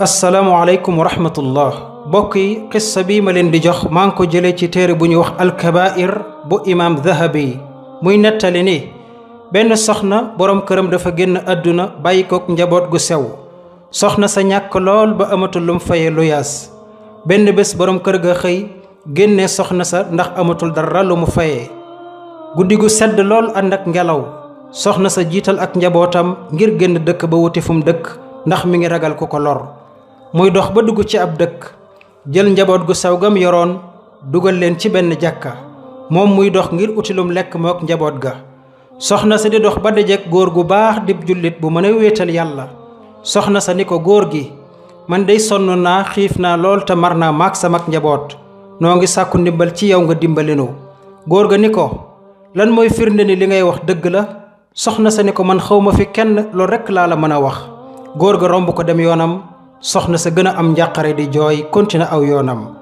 asalaamualeykum wa rahmatullah bokk yi qissa bi ma leen di jox maa ngi ko jëlee ci téere bu ñuy wax alkabair bu imaam Dahabi muy nettali ni benn soxna boroom këram dafa génn àdduna bàyyi kook njaboot gu sew soxna sa ñàkk lool ba amatul lum faye luyaas benn bés boroom kër ga xëy génnee soxna sa ndax amatul dara lu mu fayee guddi gu sedd lool ànd ak ngelaw soxna sa jiital ak njabootam ngir génn dëkk ba wuti fu mu dëkk ndax mi ngi ragal ku ko lor muy dox ba dugg ci ab dëkk jël njaboot gu sew gam yoroon dugal leen ci benn jàkka moom muy dox ngir uti lum lekk mook njaboot ga soxna sa di dox ba dajeek góor gu baax dib jullit bu mën a wéetal yàlla soxna sa ni ko góor gi man dey sonn naa xiif naa lool te mar naa maak samak njaboot noo ngi sàkku ndimbal ci yow nga dimbalinu góor ga ni ko lan mooy firnde ni li ngay wax dëgg la soxna sa ni ko man xawma fi kenn loolu rekk laa la mën a wax góor ga romb ko dem yoonam soxna sa gën a am njàqare di jooy continue aw yoonam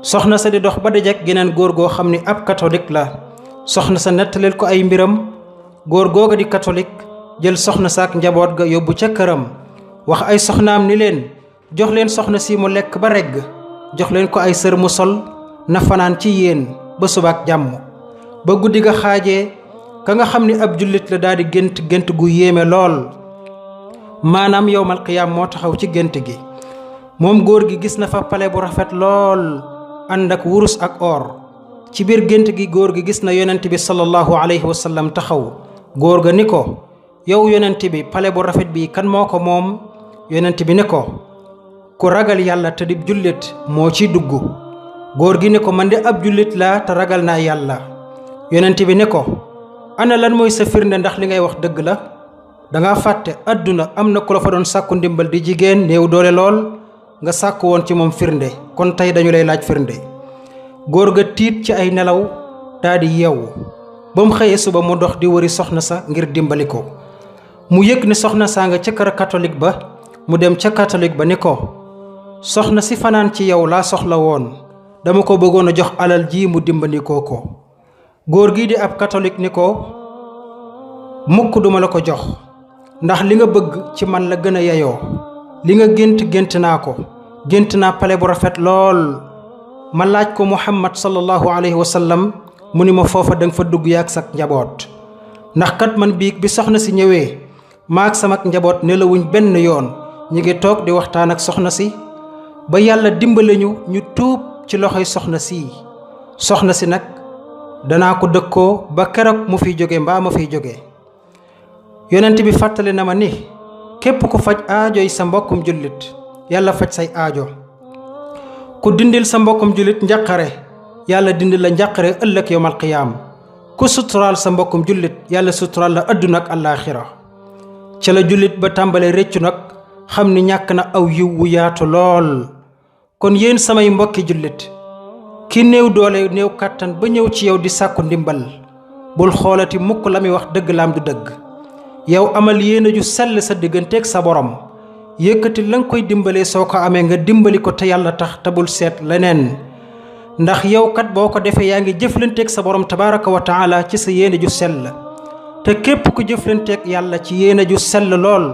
soxna sa di dox ba dajeek geneen góor goo xam ni ab catholique la soxna sa nettalil ko ay mbiram góor googa di catholique jël soxna sa ak njaboot ga yóbbu ca këram wax ay soxnaam ni leen jox leen soxna si mu lekk ba regg jox leen ko ay sër mu sol na fanaan ci yéen ba subaak jàmm ba guddi ga xaajee ka nga xam ni ab jullit la daal di gént gu yéeme lool maanaam yowmal qiyaam moo taxaw ci gént gi moom góor gi gis na fa pale bu rafet lool ànd ak wurus ak or ci biir gént gi góor gi gis na yonent bi sallallahu alayhi wa sallam taxaw góor ga ni ko yow yonent bi pale bu rafet bi kan moo ko moom yonent bi ni ko ku ragal yàlla te di jullit moo ciy dugg góor gi ni ko man de ab jullit laa te ragal naa yàlla yonent bi ni ko ana lan mooy sa firnde ndax li ngay wax dëgg la danga fàtte àdduna am na ku la fa doon sàkku ndimbal di jigéen néew doole lool nga sàkku woon ci moom firnde kon tey dañu lay laaj firnde góor ga tiit ci ay nelaw daldi yeewu ba mu xëyee suba mu dox di wëri soxna sa ngir dimbali ko mu yëg ni soxna saa nga ca kër catholique ba mu dem ca catholique ba ni ko soxna si fanaan ci yow laa soxla woon dama ko bëggoon a jox alal ji mu dimbandikoo ko góor gi di ab catholique ni ko mukk duma la ko jox ndax li nga bëgg ci man la gën a yeyoo li nga gént naa ko gént naa pale bu rafet lool ma laaj ko muhammad sallallahu alayhi wa sallam mu ni ma foofa danga fa dugg yaak sak njaboot ndax kat man biig bi soxna si ñëwee maak samak njaboot nelawuñ benn yoon ñi ngi toog di waxtaan ak soxna si ba yàlla dimbale ñu tuub ci loxoy soxna si nag danaa ko dëkkoo ba keroog mu fiy jóge mbaa ma fiy jóge yonent bi fàttali na ma ni képp ku faj aajoy sa mbokkum jullit yàlla faj say aajo ku dindil sa mbokkum jullit njàqare yàlla dindil la njàqare ëllëg yowmal qiyaam ku suturaal sa mbokkum jullit yàlla suturaal la adduna ak àllaaxira ca la jullit ba tàmbalee réccu nag xam ni ñàkk na aw yiw wu yaatu lool kon yéen samay mbokki jullit ki néew doole néew kàttan ba ñëw ci yow di sàkku ndimbal bul xoolati mukk la muy wax dëgg laam du dëgg yow amal yéene ju sell sa digganteeg sa borom yëkkati la nga koy dimbalee soo ko amee nga dimbali ko te yàlla tax te bul seet leneen ndax yow kat boo ko defee yaa ngi jëflanteeg sa borom tabaraka wa taala ci sa yéene ju sell te képp ku jëflanteeg yàlla ci yéene ju sell lool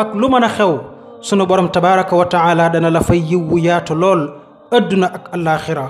ak lu mën a xew sunu borom tabaraka wa taala dana la fay yiw wu yaatu lool adduna ak alaaxira